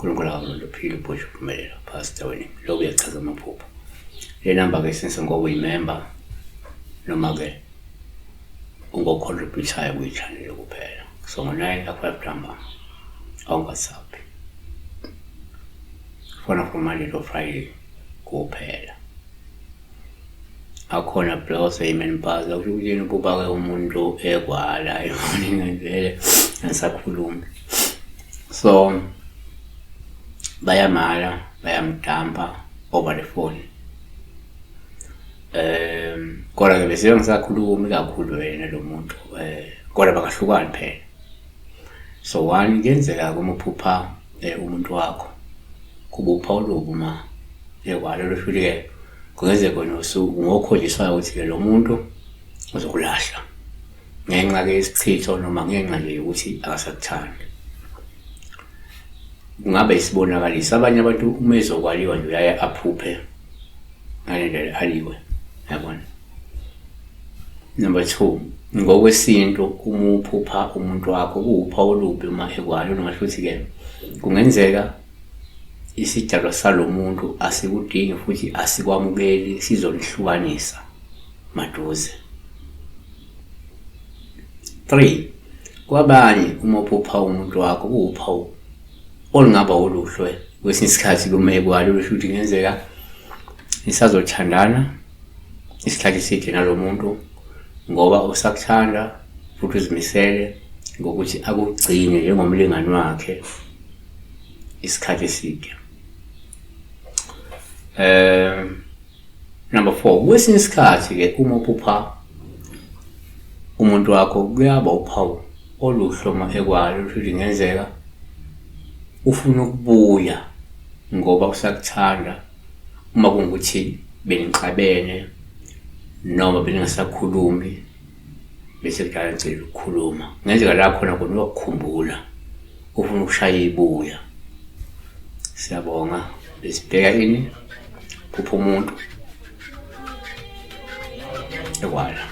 uNkulunkulu akakulonda uphile ubhushe uphumelela Pastor wena lokhu uyachaza amaphupho. Le namba ke since ngoba uyimember noma ke ungocontributayo kwi-channel kuphela. So ngo-9 ka-5 ntambama awungasabi. Fona from Monday to Friday kuphela. Akhona blouse amen bhaza kusho ukuthi ukuba ke umuntu ekwala efonini vele angisakhulumi. So bayamala bayamdampa over the phone. Kodwa ke bese ngisakhulumi kakhulu wena lo muntu kodwa bakahlukani phela. So one kuyenzeka uma uphupha umuntu wakho kuba uphawu olubi uma ekwala lusho ukuthi-ke kungenzeka wena ungokhonjiswayo ukuthi-ke lo muntu uzokulahla ngenxa-ke yesichitho noma ngenxa nje yokuthi akasakuthandi. Kungabe isibonakaliso abanye abantu uma ezokwaliwa nje uyaye aphuphe ngale ndlela aliwe, yabona. Number 2, ngokwesintu uma uphupha umuntu wakho kuwuphawu olubi uma ekwala noma futhi-ke kungenzeka isidalwa salo muntu asikudingi futhi asikwamukeli sizonihlukanisa maduze. 3, kwabanye uma uphupha umuntu wakho kuwuphawu olungaba oluhle kwesinye isikhathi uma ekwala lusho ukuthi kungenzeka nisazothandana isikhathi eside nalo muntu ngoba usakuthanda futhi uzimisele ngokuthi akugcine njengomlingani wakhe isikhathi eside. Number 4, kwesinye isikhathi ke uma uphupha umuntu wakho kuyaba uphawu oluhle uma ekwala lusho ukuthi kungenzeka ufuna ukubuya ngoba usakuthanda uma kungukuthi benixabene noma beningasakhulumi bese kudala ngicela ukukhuluma ngenzeka la khona kona uyakukhumbula ufuna ukushaya ibuya. Siyabonga besibheka ini phupha umuntu ekwala.